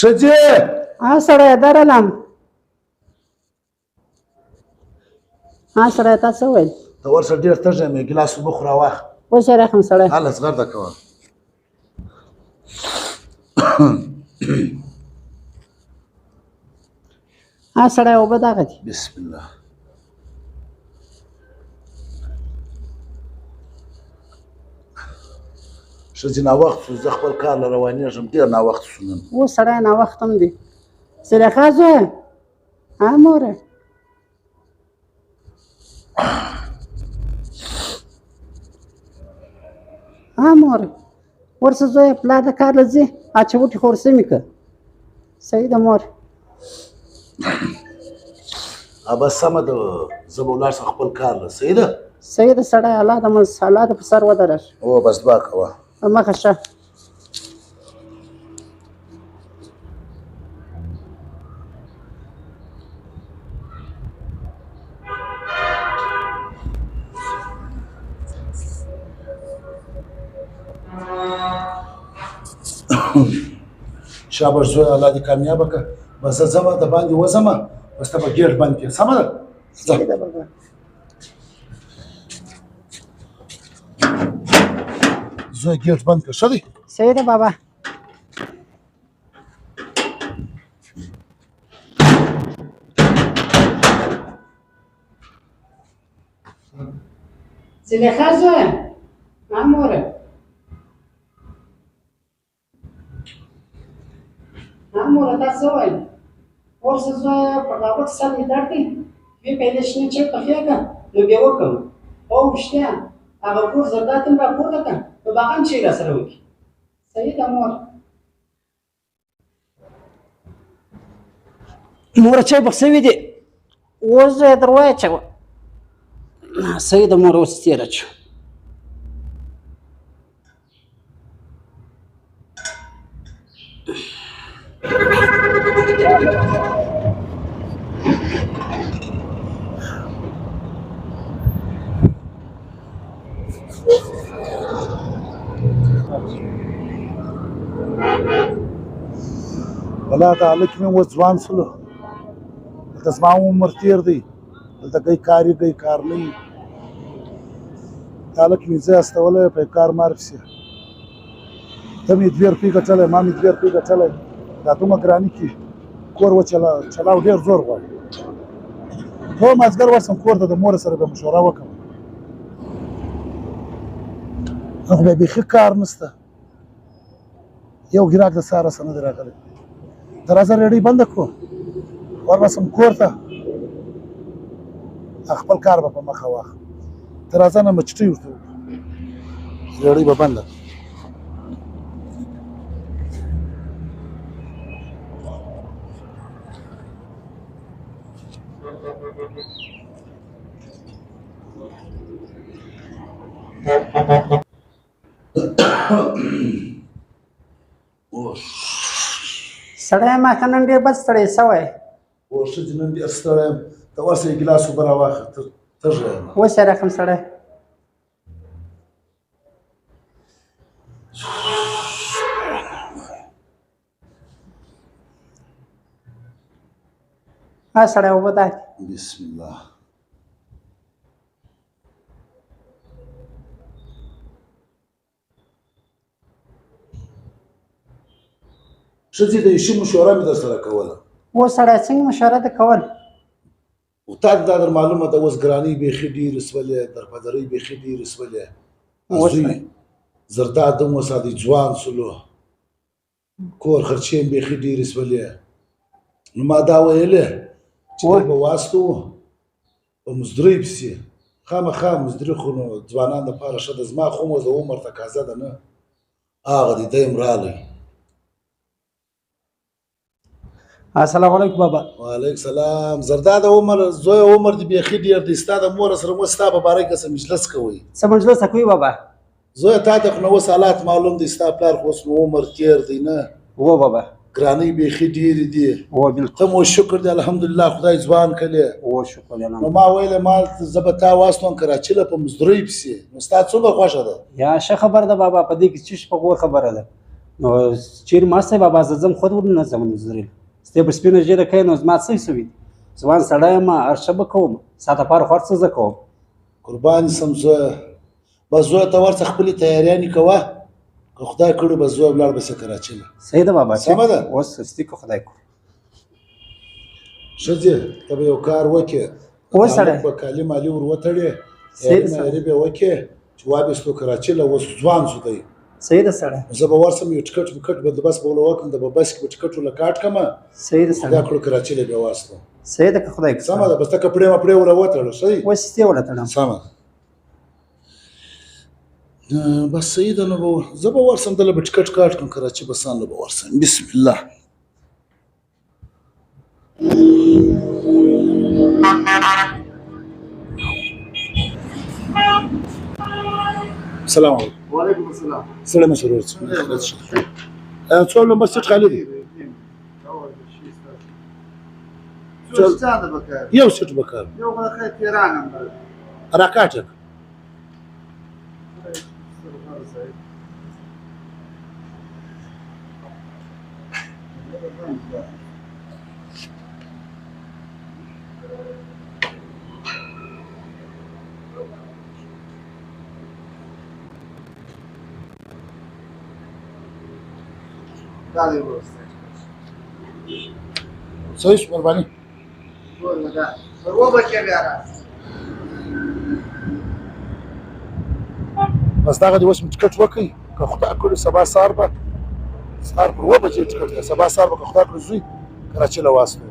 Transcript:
ښځې! ها سړیه، درلم. ها سړیه، تا څه ویل؟ ته ورسره ډېر تږی یم، یو ګیلاس اوبه خو راواخله. اوس یې راخم سړی. هله زغرده کوه. ها سړی، اوبه دغه دي. بسم الله. ښځې، ناوخت شو، زه خپل کار له روانېږم، ډېر ناوخت شو نن. اوس سړی ناوخت هم دی. زلیخا زویه! ها موره! ها موره، ورسه زویه، پلار د کار له ځي، اچوټي خو ورسمې که. صحیح ده مور. بس سمه ده، زه به ولاړ شم خپل کار له. صحیح ده. صحیح ده سړی، الله د الله د په سر ودره. او بس دعا کوه. په مخه شه. شاباش زوی، الله دې کامیابه کړه. بس زه ځمه، د باندې وځمه، بس ته به ګېټ بند کړې. سمه ده؟ صحیح ده بابا. زوی، ګېټ بند کړه، ښه دی؟ صحیح ده بابا. زلیخا زویه! ها موره! ها موره، تا څه ویل؟ ورسه زویه، په غاغوټ سر مې درد دی، دوې پیالې شنې چای پخې کړه، نو بیا وکړم. او رښتیا، هغه کور زرداد هم راپورته کړه، نو به هغه هم چای راسره وکړي. صحیح ده مور. مور، چای پخ سوي دي. اوس زویه در واچوه. صحیح ده مور، اوس تېره چو. ولا دا هلک مې اوس ځوان سولو، دلته زما عمر تېر دی، دلته کوي کار یې کوي، کار نه وي. دا هلک مې زه استولی په کار مار پسې. ته مې دوې روپۍ ګټلی، ما مې دوې روپۍ ګټلی، دا دومره ګراني کې کور وچلا چلاو ډېر زور غواړي. ته مازدیګر ورسم کور ته، د مور سره به مشوره وکړم. نن خو بیا بیخي کار نشته، یو ګراک د سهاره سره نه دی راغلی. ته راځه، ریړۍ بنده کړو، ورسم کور ته، خپل کار به په مخه واخلم. ته راځه نه، مچټۍ ورته وکړو، ریړۍ به بنده کړو. سړی، ما ښه نن ډېر بد ستړی سوی. او ښځې، نن ډېر ستړی یم، ته ورسه یو ګیلاس اوبه راواخله، تږی یم. اوس یې راخم سړی. ها سړی، اوبه دا دي. بسم الله. ښځې، د یو شي مشوره مې در سره کوله. اوس سړی، څنګه مشوره د کول؟ او تا ته دا در معلومه ده، اوس ګرانۍ بیخي ډېرې سولې، درپدرۍ بیخي ډېرې سولې. زوی زرداد هم اوس دی ځوان سولو، کور خرچې هم بیخي ډېرې سولې. نو ما دا ویلې چې دی به واستوو په مزدورۍ پسې. خامخا مزدوري خو نو ځوانان دپاره ښه ده، زما خو هم اوس د عمر تقاضا ده. نه هغه دی، دی هم راغی. السلام علیکم بابا. وعلیکم سلام زرداد. عمر زوی، عمر دې بیخي ډېر دی. ستا د مور سره مو ستا په باره کې څه مجلس کوئ. څه مجلس کوي بابا؟ زوی، تا ته خو نو اوس حالات معلوم دی، ستا پلار خو اوس نو عمر تېر دی نه؟ و بابا. ګرانۍ بیخي ډېرې دي. و بالکل. ته مو شکر دی، الحمدلله، خدای ځوان کړې. و شکر دی. نو ما ویل، ما زه به تا واستوم کراچي له په مزدورۍ پسې، نو ستا څومره خوښه ده؟ یا ښه خبره ده بابا، په دې کې څه په غور خبره ده؟ نو چیرې ما سه بابا زه ځم خود ور نه ځم زري ستې په سپینه ږیره کوې نو زما څه سوي دي؟ ځوان سړی یم، هر څه به کوم، ستا دپاره خو هر څه زه کوم. قربان سم زویه، بس زویه ته ورڅه خپلې تیاریانې کوه، که خدای کړو بس زویه ولاړ به سې کراچۍ له. صحیح ده بابا. سمه ده. اوس سستي که خدای کړو. ښځې ته به یو کار وکړې، اوس سړی به کالي مالي ور وتړې، تیاري میاري به وکړې چې وابې ستو کراچۍ له، اوس ځوان سو دی. صحیح ده سړی. زه به ورسم یو ټکټ وکټ به د بس به وله وکړم، د به بس کې به ټکټ وله کاټ کړم. صحیح ده خدای سړی. کړو کراچۍ له بیا واستو. صحیح ده که خدای کړو. سمه ده، بس ته کپړې مپړې وله وتړه. ښه دی. اوس ستې وله تړم. سمه ده، بس صحیح ده. نو به زه به ورسم دله به ټکټ کاټ کړم، کراچۍ بسان له به ورسم. بسم الله. السلام علیکم. وعلیکم السلام. سړی مشر ورسم. څو لمبر سیټ خالي دی؟ یو سیټ به کار. یو خو ښه 13 نمبر. راکاټه. دا دی ورسته. صحیح شو، مهرباني. ګوره دا و بچې بیا راځه. بس دغه دې اوس مې ټکټ وکړئ، که خدای کړو سبا سهار به، سهار پر 7 بجې ټکټ دی، سبا سهار به که خدای کړو زوی کراچۍ له واستو.